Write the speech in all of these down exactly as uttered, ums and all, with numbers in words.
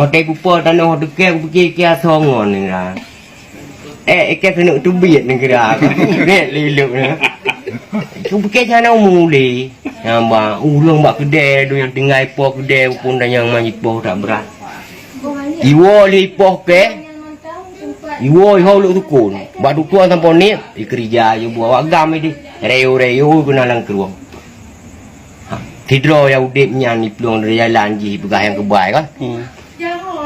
Pakai kupa tanoh teuke, kupike-ke asoe ngon ni lah. Eh, ikan keuneuk teubiet ni kira. Bek liluk ni. Kupike hana umu lé. Nyang ba, ureueng bak keudè, dong nyang tinggai ipoh keudè, pun dan nyang man ipoh that brat. Iwoe lé ipoh ke. Iwoe iho luk sukon. Bak tutoe sampoe ni, ikeurija ju buah wak gam ideh. Reyo-reyo keunan lam krueng. Ha, sidroe nyang udeb nyan iplueng dari jalan jih peugah nyang keubai kan. Hmm.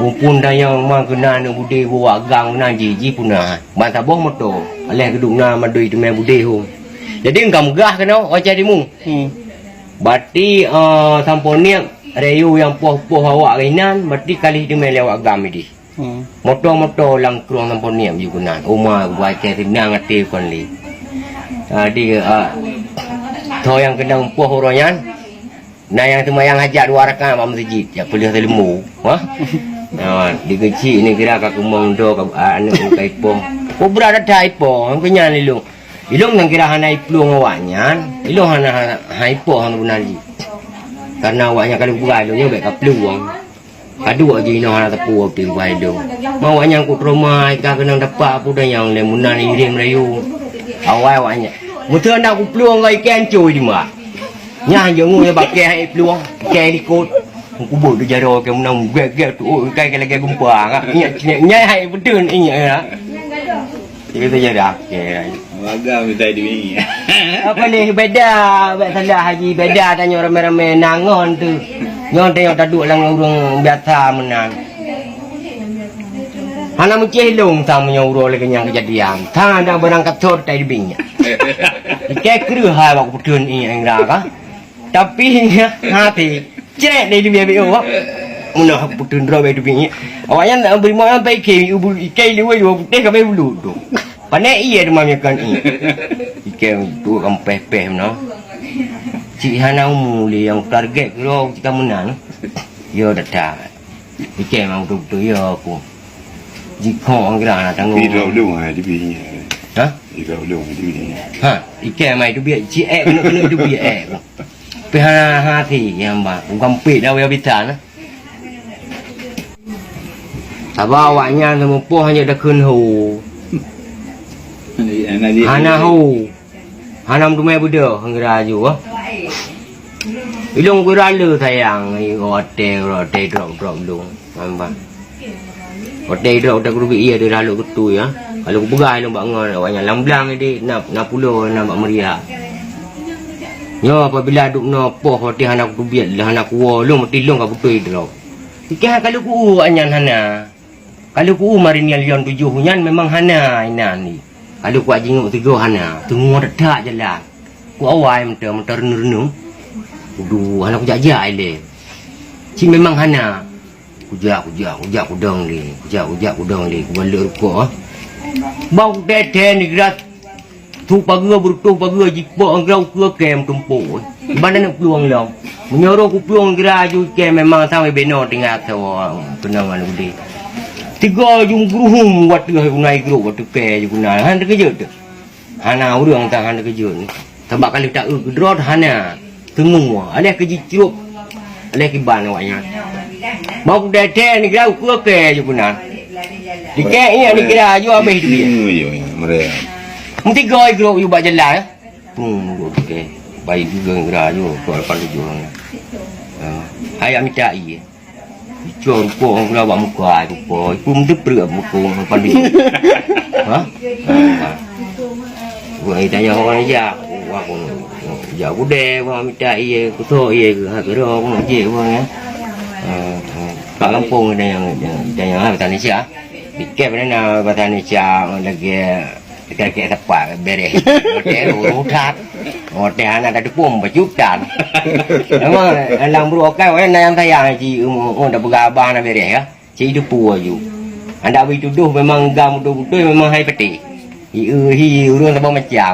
Muphom dayang ma keunan budé buwak gang nan jih, jih puna. Ban saboh moto. Aléh keuduek na madui teumé budé hom. Jadi engka meugah keunoe, oh, cah timu. Hmm. Berarti, eh, sampoe niep reyu nyang poh-poh awak inan, berarti kalih teumé lé awak gam idih. Hmm. Moto-moto lam krueng sampoe niep ju keunan. Uma buat keu seunang até kon lé. Jadi, eh, tho nyang keunong poh uroe nyan, na nyang seumayang hajat dua rakaat bak meuseujid, jak peuleueh teuleumbu. Ha? Ha, di keuchik ni kira ka keumong do ka, ah, aneuk ka ipoh. Kubra data ipoh, keu nyan ilong. Ilong nyang kira hana iplueng awak nyan, ilong hana, hana, hana ipoh hana beuna jih. Karena awak nyan ka lheueh peugah ilong nyoe bèk ka plueng. Ka duek jih inoe hana teupeu pi ubah ilong. Ma awak nyan ku trauma, ka keunong dapa peue dan nyang lé meunan irem rayu. Awai awak nyan. Meuteun dak kuplueng ngon ikan cuy di mak. Nyang jeuet ngon bakeh hai plueng, ikan likot. Kubur di jaroe ke meunang gek-gek tu, oh, ikan ke lagèe gempa. Nyai, nyai hai beutôi ingat ya. Jadi tu jadi akhir. Warga minta duit. Apa ni beda, beda salah haji, beda tanya ramai-ramai nangon tu. Nyoe tengok taduk lam ureueng biasa meunan. Hana meucéh lôn sang meunyoe uroe lagèe nyang keujadian. Sang ada barang kator tai dibinyak. Ikai kreuh hai bak kupeutreun ié ngra ka. Tapi hati cek deh di biaya biaya. Meunoe kupeutreun droe bai dibinyak. Awaknyan beri mak sampai ikai ibu ikai liwai dua putih sampai bulu tu. Panek ié teuma miakan ié. Ikai tu kampeh-peh meunoe. Cik hana umu lé nyang target keu lôn cik ka meunan. Yo data. Iké memang beutôi-beutôi ya aku. Jikho anggra na tanggung. Tapi dok dong ha di bini. Ha? Di dok dong di bini. Ha, iké mai tu biak ciek kena kena tu biak eh. Tapi ha ha si yang ba. Bukan pek dah ya bisa nah. Saba awaknyan seumeupoh hanya dah kheun ho. Hana ho. Hana meuteumé beudôh ngira aju, ah. Ilong kira le sayang, watèe, watèe drop-drop lông. Nampak. Watèe drop, watèe kurubi iya di lalu keutui, ah. Kalau kupeugah ilong bak ngon awaknyan lam blang di na, na pulo na bak meuria. Nyoe apabila duek noe poh watèe hana kutubiet lah hana kuwoe lông meuti lông ka beutôi drop. Ikan kalau ku awaknyan hana. Kalau ku marin nyang lion tujoh nyan memang hana inan ni. Kalau ku jingok tiga hana, teungoh that-that jalan. Ku awai meuteun meuteun renung-renung. Kudu hana kujak-jak ilèe. Cit memang hana. Kujak, kujak, kujak kudong lé. Kujak, kujak kudong lé. Kubalek rukok ah. Bau tete ni gerak. Tu pageue beurutoh pageue jipok ngon grau keue kem tumpok. Iban aneuk plueng lom. Meunyoe roh kuplueng gira aju kem memang sampai beno tinggai asoe keunong ngon udé. Tiga jung geruhung watèe guna igrok watèe ke guna. Han teukeujot teuh. Hana ureueng tan han teukeujot. Sabab ka lheueh ta-eu keudroe hana. Teungoh, aléh keu jicrup, aléh kiban awaknyan. Mau kudai-dai neugah ukeue kèe ju keunan. Dikèe ié neugah ju habéh duit. Hmm, iya, iya, mereka. Meusigoe grup ju bak jalan, eh. Pung, duduk dikèe. Bayi juga neugah ju, tu lapan tujuh orang. Ha, hai mita ié. Icok rukok orang kena bak muka, rukok. Iku meuteupreuk muka orang pandai. Ha? Ha, ha. Bukan ditanya orang aja. Wah, aku, ya, udah, wah, minta iya, kutok iya ke, ha, kira, aku nak cek, wah, ya. Ha, ha. Kat kampung ada yang, yang, yang, yang, ha, bahasa Indonesia. Dikit pada nak bahasa Indonesia, lagi Kèk-kèk tepat bereh. Hotel rutat. Hotel anak dah tepung berjuta. Memang dalam berukai orang nak yang sayang haji umur dah peugah abah nak bereh ya. Cik itu pu aju. Anda beri tuduh memang gam betul-betul memang hai peti. Hi hi urang sama macam.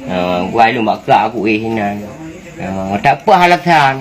Ha, buai lu mak aku eh hinan. Ha, tak apa alasan.